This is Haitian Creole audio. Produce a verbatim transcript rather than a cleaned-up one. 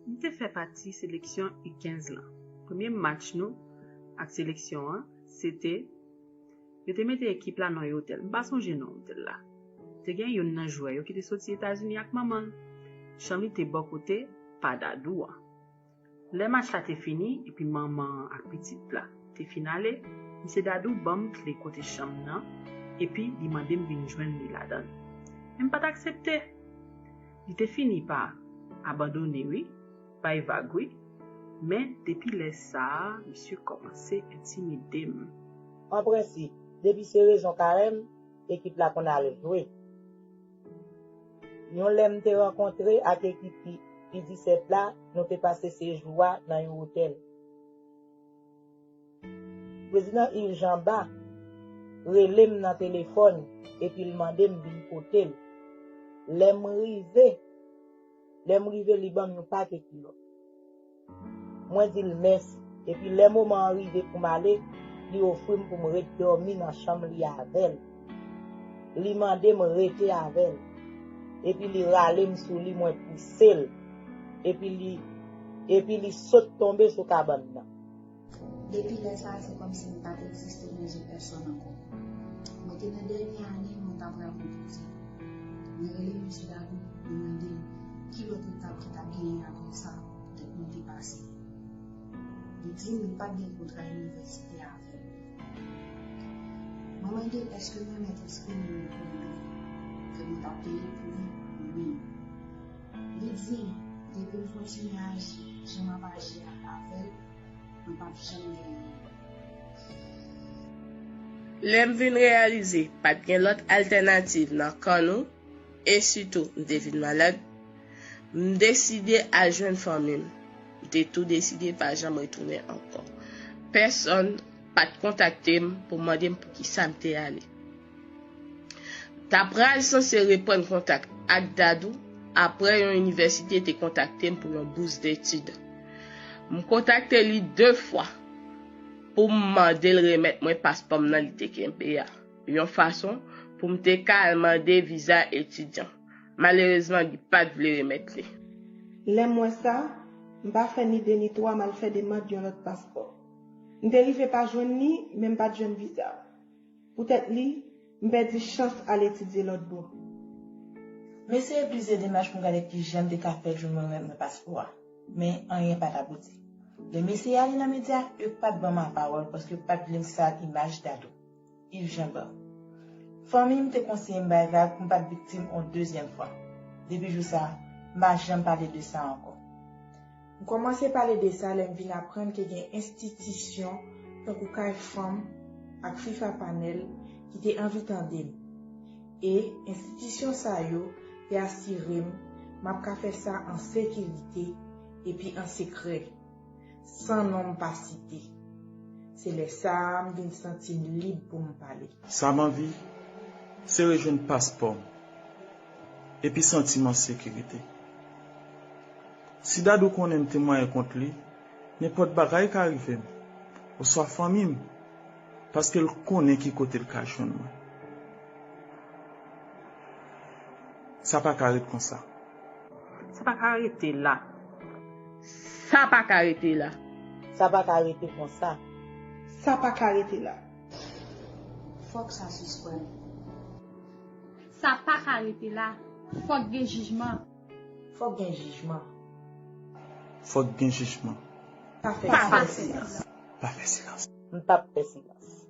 M te fè pati seleksyon U kenz lan. Premye match nou ak seleksyon an, se te, yo te mete ekip la nan yon otèl. M pa sonje non otèl la. Te gen youn nan jwè yo ki te soti Etazini ak manman l. Chanm li te bò kote pa Dadou an. Lè match la te fini, epi manman an ak pitit la te fin ale, misye Dadou ban m kle kote chanm nan, epi li mande m vin jwenn li ladan l. Men m pa t aksepte. Li te fini pa abandone wi, bay vag wi, men depi lè sa a, misye kòmanse entimide m. An prensip, depi se rezon karèm, ekip la konn al jwe. Yon lè m te rankontre ak ekip U disèt la, nou te pase sejou a nan yon otèl. Prezidan Yves Jean Bart rele m nan telefòn epi l mande m vin kote l. Lè m rive, lè m rive, li ban m yon pakèt kilòt. Mwen di l mèsi, epi lè moman an rive pou m ale, li ofri m pou m ret dòmi nan chanm li avè l. Li mande m rete avè l, epi li rale m sou li, mwen pouse l, epi li, epi li sot tonbe sou kabann nan. Depi lè sa a, se kòmsi m pa t egziste nan je pèsòn ankò. Mwen te nan dènye ane mwen t ap rakonpoze. Mwen rele mesye Dadou, mwen mande l ki lòt etap ki t ap genyen apre sa, poutèt mwen te pase. Li di m li pa t gen kontra inivèsite avè l. Mwen mande l èske mwen mèt enskri non l pou li, ke mwen t ap peye pou li, wi. Li di, depi m kontinye aji jan m ap aji a avè l, mwen p ap janm genyen. Lè m vin reyalize pa t gen lòt altènativ nan kan nou, e sitou m te vin malad, m deside al jwenn fanmi m. M te tou deside pa janm retounen ankò. Pèsonn pa t kontakte m pou mande m poukisa m te ale. M ta pral sanse reprann kontak ak Dadou apre yon inivèsite te kontakte m pou yon bous detid. M kontakte li de fwa pou m mande l remèt mwen paspò m nan li te kenbe a, yon fason pou m te ka al mande viza etidyan. Malerezman, li pa t vle remèt li. Lè m wè sa, m pa fè ni de ni twa, m al fè demann yon lòt paspò. M te rive pa jwenn li, men m pa t jwenn viza. Poutèt li, m pèdi chans al etidye lòt bò. M eseye plizyè demach pou m gade kijan m te ka fè jwenn mwen remèt mwen paspò a, men anyen pa t abouti. Lè m eseye ale nan medya, yo pa t ban m lapawòl paske yo pa t vle m sal imaj Dadou. Yves Jean Bart. Fanmi m te konseye m bay vag pou m pa t viktim yon dezyèm fwa. Depi jou sa a, m pa janm pale de sa ankò. M kòmanse pale de sa lè m vin aprann ke gen enstitisyon tankou Kay Fanm ak FIFA Panel ki te anvi tande m. E enstitisyon sa yo te asire m m ap ka fè sa an sekirite epi an sekrè, san non m pa site. Se lè sa a m vin santi m lib pou m pale. Sa m anvi, se rejwenn paspò m, epi santi m an sekirite. Si Dadou konnen m temwaye kont li, nenpòt bagay ka rive m, oswa fanmi m, paske l konnen ki kote l ka jwenn mwen. Sa pa ka ret konsa. Sa pa ka rete la. Sa pa ka rete la. Sa pa ka rete konsa. Sa pa ka rete la. Fòk sa sispann. Sa pa ka rete la. Fòk gen jijman. Fòk gen jijman. Fòk gen jijman. Pa fè silans. Pa fè silans. M p ap fè silans.